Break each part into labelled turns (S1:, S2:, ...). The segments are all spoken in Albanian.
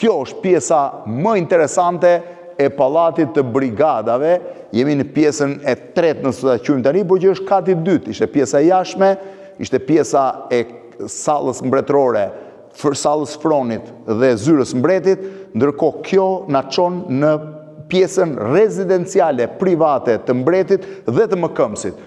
S1: Kjo është pjesa më interesante e pallatit të brigadave, jemi në pjesën e tretë nëse ta quajmë tani, por që është kati i dytë, ishte pjesa e jashtme, ishte pjesa e sallës mbretërore, sallës fronit dhe zyrës mbretit, ndërkohë kjo na çon në pjesën rezidenciale private të mbretit dhe të mëkëmbësit.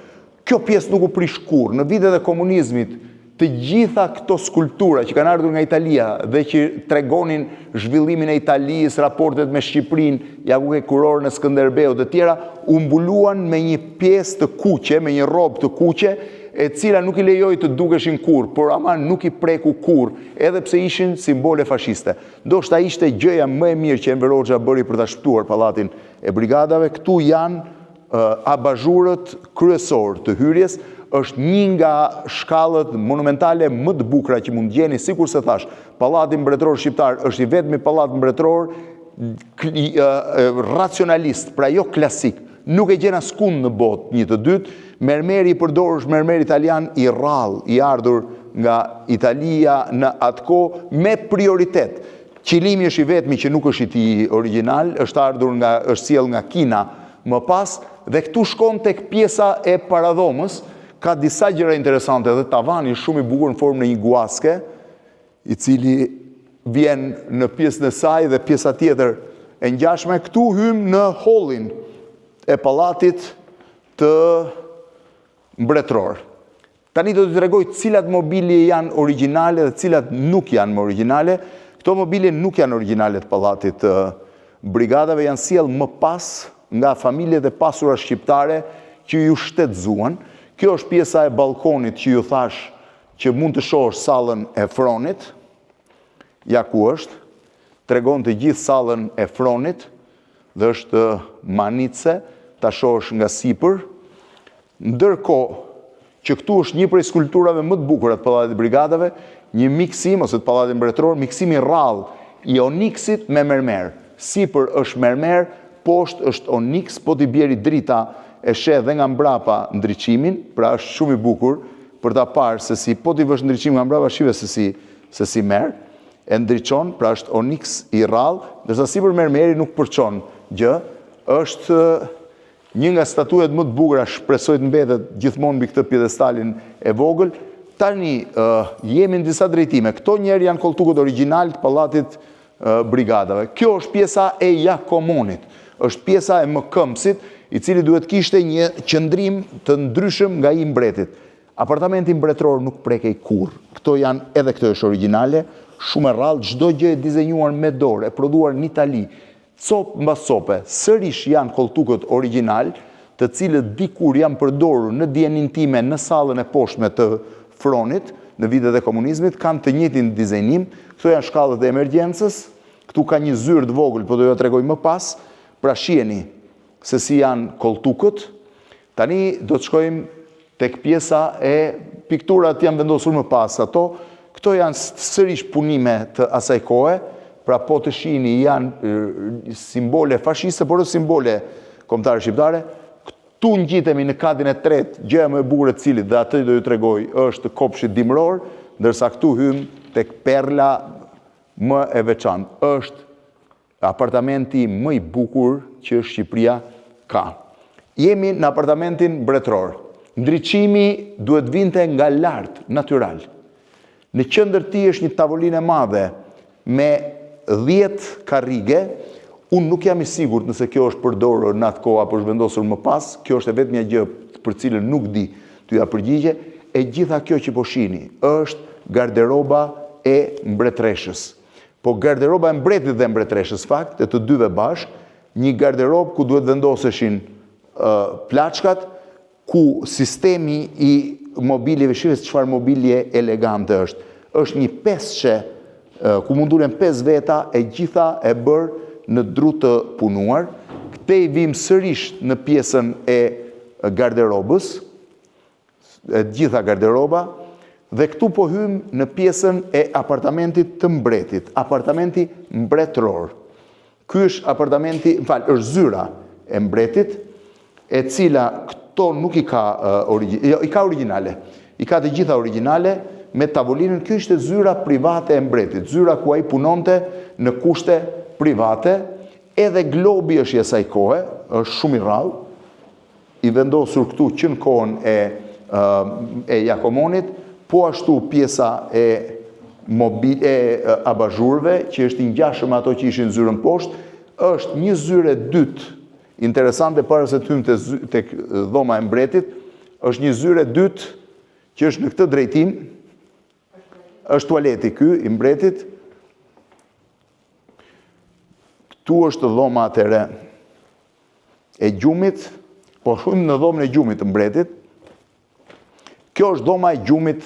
S1: Kjo pjesë nuk u prish kurrë. Në vitet e komunizmit, të gjitha këto skulptura që kanë ardhur nga Italia dhe që tregonin zhvillimin e Italisë, raportet me Shqipërinë, ja ku ke kurorën e Skënderbeut e tjera, u mbuluan me një pjesë të kuqe, me një rrobë të kuqe, e cila nuk i lejoi të dukeshin kurrë, por ama nuk i preku kurrë, edhe pse ishin simbole fashiste. Ndoshta ishte gjëja më e mirë që Enver Hoxha bëri për ta shpëtuar pallatin e brigadave. Këtu janë Abazhurët kryesorë të hyrjes është një nga shkallët monumentale më të bukura që mund të gjeni, sikurse thashë, Pallati Mbretëror Shqiptar është i vetmi pallat mbretëror racionalist, pra jo klasik. Nuk e gjen askund në botë një të dytë. Mermeri i përdorur është mermer italian i rrallë, i ardhur nga Italia në atë kohë me prioritet. Qilimi është i vetmi që nuk është i tij origjinal, është ardhur nga është sjellë nga Kina më pas dhe këtu shkon tek pjesa e paradhomës, ka disa gjëra interesante dhe tavani është shumë i bukur në formën e një guaske, i cili vjen në pjesën e saj dhe pjesa tjetër e ngjashme. Këtu hymë në hollin e pallatit të mbretëror. Tani do t'ju tregoj cilat mobilje janë origjinale dhe cilat nuk janë më origjinale. Këto mobilje nuk janë origjinale të pallatit të brigadave, janë sjellë më pas nga familjet e pasura shqiptare që ju shtetëzuan. Kjo është pjesa e ballkonit që ju thashë që mund të shohësh sallën e fronit. Ja ku është. Tregon të gjithë sallën e fronit dhe është mahnitëse ta shohësh nga sipër. Ndërkohë që këtu është një prej skulpturave më të bukura të Pallatit të Brigadave, një miksim ose të Pallatit Mbretëror, miksim i rrallë i oniksit me mermer. Sipër është mermer, poshtë është oniks, po t'i bjeri drita e sheh dhe nga mbrapa ndriçimin, pra është shumë i bukur për ta parë se si po t'i vësh ndriçim nga mbrapa shihe se si se si merr, e ndriçon, pra është oniks i rrallë, ndërsa sipër mermeri nuk përçon gjë, është Një nga statujat më të bukura, shpresoj të mbetet gjithmonë mbi këtë piedestalin e vogël. Tani jemi në disa drejtime. Këto njëherë janë kolltukët origjinalë të pallatit brigadave. Kjo është pjesa e Jakomonit. Është pjesa e mëkëmbësit, i cili duhet kishte një qëndrim të ndryshëm nga i mbretit. Apartamenti mbretëror nuk prekej kurrë. Këto janë edhe këto është origjinale, shumë e rrallë, çdo gjë e dizenjuar me dorë, e prodhuar në Itali, Copë mbas cope, sërish janë kolltukët origjinalë, të cilët dikur janë përdorur në dijeninë time në sallën e poshtme të fronit, në vitet e komunizmit, kanë të njëjtin dizejnim, këto janë shkallët e emergjencës, këtu ka një zyrë të vogël, po do jua tregoj më pas, pra shiheni se si janë kolltukët, Tani do të shkojmë tek pjesa e pikturat janë vendosur më pas ato. Këto janë sërish punime të asaj kohe, pra po të shihni janë simbole fashiste, por edhe simbole kombëtare shqiptare. Këtu ngjitemi në katin e tretë, gjëja më e bukur e të cilit dhe atë do ju tregoj është kopshti dimëror, ndërsa këtu hymë tek perla më e veçantë. Është Apartamenti më i bukur që Shqipëria ka. Jemi në apartamentin mbretëror. Ndriçimi duhet vinte nga lart, natyral. Në qendër të tij është një tavolinë e madhe me 10 karrige. Unë nuk jam i sigurt nëse kjo është përdorur në atë kohë apo është vendosur më pas. Kjo është e vetmja gjë për cilën nuk di t'ju jap përgjigje. E gjitha kjo që po shihni është garderoba e mbretëreshës. Po garderoba e mbretit dhe mbretëreshës fakt, e të dyve bashkë, një garderobë ku duhet vendoseshin plaçkat, ku sistemi i mobiljeve, shihe se çfarë mobilje elegante është. Është një pesëshe ku mund ulen 5 veta e gjitha e bërë në dru të punuar. Këtej vijmë sërish në pjesën e garderobës, e gjitha garderoba, dhe këtu po hymë në pjesën e apartamentit të mbretit, apartamenti mbretëror. Ky është apartamenti, më fal, është zyra e mbretit, e cila këto nuk i ka jo, i ka origjinale. I ka të gjitha origjinale me tavolinën. Kjo ishte zyra private e mbretit, zyra ku ai punonte në kushte private, edhe globi është i asaj kohe, është shumë i rrallë, i vendosur këtu që në kohën e e Jakomonit, po ashtu pjesa e mobil e abazhurëve, që është i ngjashëm me ato që ishin në zyrën poshtë, është një zyrë e dytë interesante para se të hyjmë te tek dhoma e mbretit, është një zyrë e dytë që është në këtë drejtim, është tualeti ky i mbretit. Këtu është dhoma atëherë e gjumit, po hyjmë në dhomën e gjumit të mbretit. Kjo është dhoma e gjumit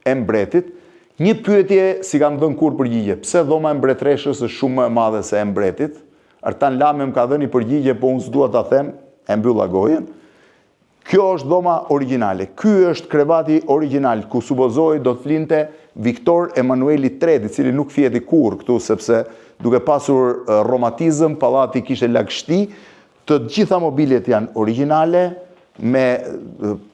S1: e mbretit. Një pyetje s'i kam dhënë kurrë përgjigje, pse dhoma e mbretëreshës është shumë më e madhe se e mbretit? Artan Lame më ka dhënë një përgjigje, po unë s'dua ta them, e mbylla gojën. Kjo është dhoma origjinale. Ky është krevati origjinal ku supozohej do të flinte Viktor Emanueli i Tretë, i cili nuk fjeti kurrë këtu sepse duke pasur romatizëm, pallati kishte lagështi. Të gjitha mobiljet janë origjinale me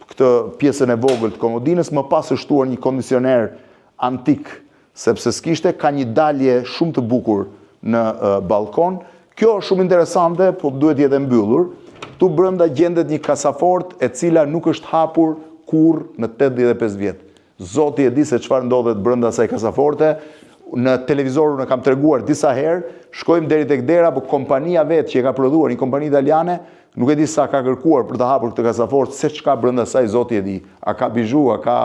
S1: këtë pjesën e vogël të komodinës, më pas është shtuar një kondicioner antik sepse s'kishte, ka një dalje shumë të bukur në ballkon. Kjo është shumë interesante, po duhet të jetë e mbyllur. Këtu brenda gjendet një kasafortë e cila nuk është hapur kurrë në 85 vjet. Zoti e di se çfarë ndodhet brenda asaj kasaforte. Në televizor unë e kam treguar disa herë, shkojmë deri tek dera, po kompania vetë që e ka prodhuar, një kompani italiane, nuk e di sa ka kërkuar për të hapur këtë kasafortë, se ç'ka brenda saj Zoti e di. A ka bizhu, a ka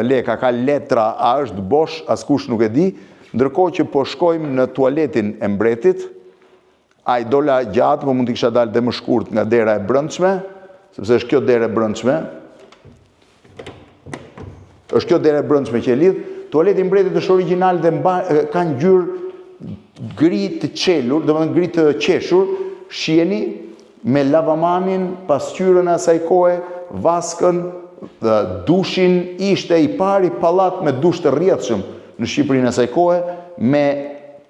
S1: Lek, a ka letra, a është bosh, askush nuk e di. Ndërkohë që po shkojmë në tualetin e mbretit, ai dola gjatë, po mund të kisha dalë dhe më shkurt nga dera e brendshme, sepse është kjo derë e brendshme. Është kjo derë e brendshme që e lidh. Tualeti i mbretit është origjinal dhe mba, ka ngjyrë gri të çelur, domethënë gri të qeshur, shiheni me lavamanin, pasqyrën e asaj kohe, vaskën, dushin, ishte i pari pallat me dush të rrjedhshëm në Shqipërinë e asaj kohe, me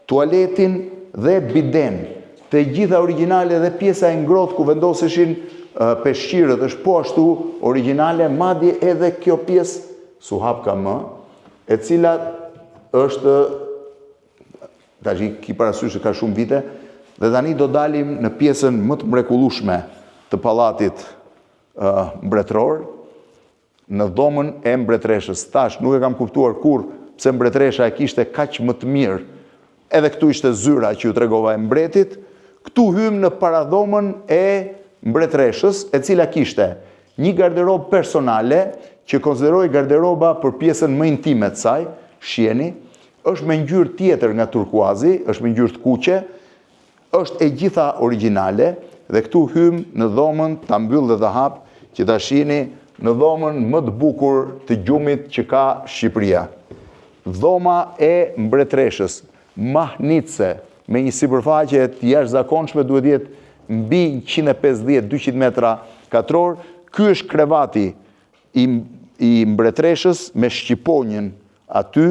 S1: tualetin dhe bidenë. Të gjitha origjinale dhe pjesa e ngrohtë ku vendoseshin peshqirët është po ashtu origjinale, madje edhe kjo pjesë s'u hapka më, e cila është Tashi ki parasysh se ka shumë vite dhe tani do dalim në pjesën më të mrekullueshme të pallatit mbretëror, në dhomën e mbretëreshës. Tash nuk e kam kuptuar kurrë pse mbretëresha e kishte kaq më të mirë. Edhe këtu ishte zyra që ju tregova e mbretit. Këtu hymë në paradhomën e mbretëreshës, e cila kishte një garderobë personale që konsiderohej garderoba për pjesën më intime të saj, shiheni, Është me ngjyrë tjetër nga turkuazi, është me ngjyrë të kuqe, është e gjitha origjinale dhe këtu hymë në dhomën, ta mbyll dhe ta hap, që ta shihni në dhomën më të bukur të gjumit që ka Shqipëria. Dhoma e mbretëreshës, mahnitëse, me një sipërfaqe të jashtëzakonshme duhet të jetë mbi 150-200 metra katror. Ky është krevati i i mbretëreshës me shqiponjën aty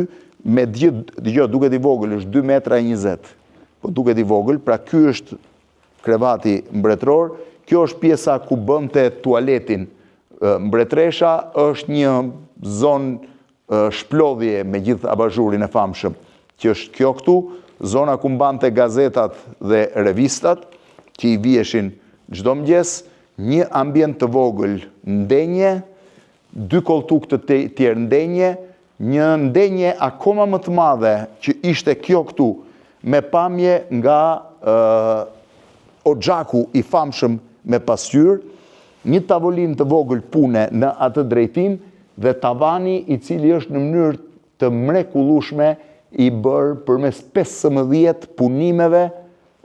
S1: me gjithë, dëgjo, duket i vogël, është 2 metra e 20. Po duket i vogël, pra ky është krevati mbretëror, kjo është pjesa ku bënte tualetin mbretëresha, është një zonë shplodhje me gjithë abazhurin e famshëm, që është kjo këtu, zona ku mbante gazetat dhe revistat, që i viheshin çdo mëngjes, një ambient të vogël ndenje, dy kolltukë të tjerë ndenje, një ndenje akoma më të madhe që ishte kjo këtu, me pamje nga oxhaku i famshëm me pasqyrë, një tavolinë të vogël pune në atë drejtim dhe tavani i cili është në mënyrë të mrekullueshme i bërë përmes 15 punimeve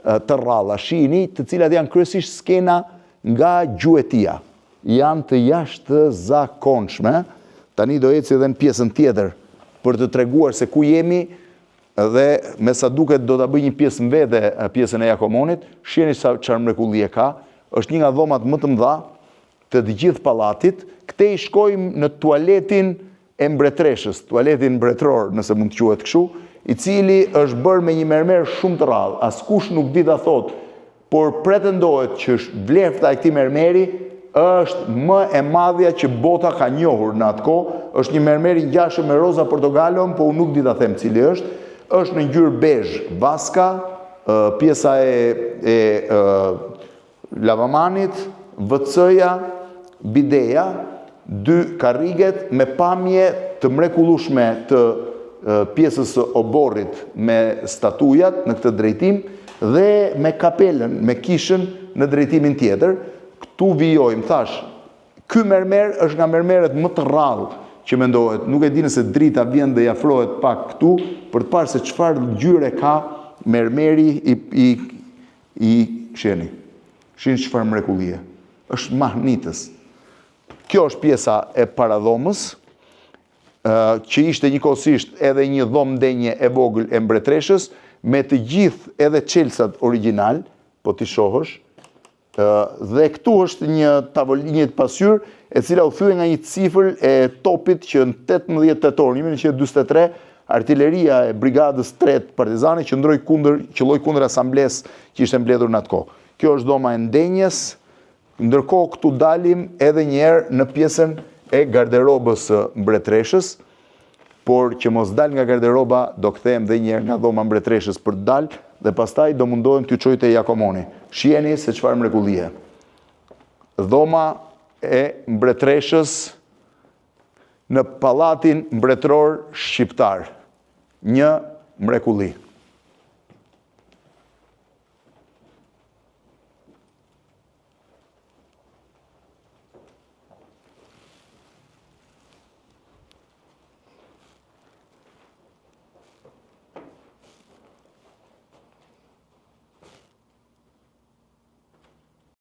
S1: të rralla. Shihini, të cilat janë kryesisht skena nga gjuetia. Janë të jashtëzakonshme. Tani do eci edhe në pjesën tjetër për të treguar se ku jemi dhe me sa duket do ta bëj një pjesë më vete pjesën e Jakomonit. Shiheni sa çfarë mrekullie ka. Është një nga dhomat më të mëdha të të gjithë pallatit. Këtej shkojmë në tualetin e mbretëreshës, tualetin mbretëror, nëse mund të quhet kështu, i cili është bërë me një mermer shumë të rrallë. Askush nuk di ta thotë, por pretendohet që vlefta e këtij mermeri është më e madhja që bota ka njohur në atë kohë. Është një mermer i ngjashëm me Rosa Portogalon, po unë nuk di ta them cili është. Është në ngjyrë bezhë vaska, pjesa e e lavamanit, WC-ja, bideja, dy karriget me pamje të mrekullueshme të pjesës së oborrit me statujat në këtë drejtim dhe me kapelën, me kishën në drejtimin tjetër. Këtu vijojmë, thashë, ky mermer është nga mermerët më të rrallë që mendohet. Nuk e di nëse drita vjen dhe i afrohet pak këtu për të parë se çfarë ngjyre ka mermeri i i i shiheni. Shihni çfarë mrekullie. Është mahnitës. Kjo është pjesa e paradhomës, që ishte njëkohësisht edhe një dhomë ndenje e vogël e mbretëreshës, me të gjithë edhe çelësat origjinal, po t'i shohësh, dhe këtu është një tavolinë, një pasqyrë e cila u thye nga një cifël e topit që në 18 tetor 1943 artileria e brigadës 3 partizane qëndroi kundër, qëlloi kundër asamblesë që ishte mbledhur në atë kohë. Kjo është dhoma e ndenjes, ndërkohë këtu dalim edhe një herë në pjesën e garderobës së mbretëreshës, por që mos dal nga garderoba do kthehem dhe një herë nga dhoma e mbretëreshës për të dalë dhe pastaj do mundohem t'ju çoj te Jakomoni. Shiheni se çfarë mrekullie. Dhoma e mbretëreshës në pallatin mbretëror shqiptar. Një mrekulli.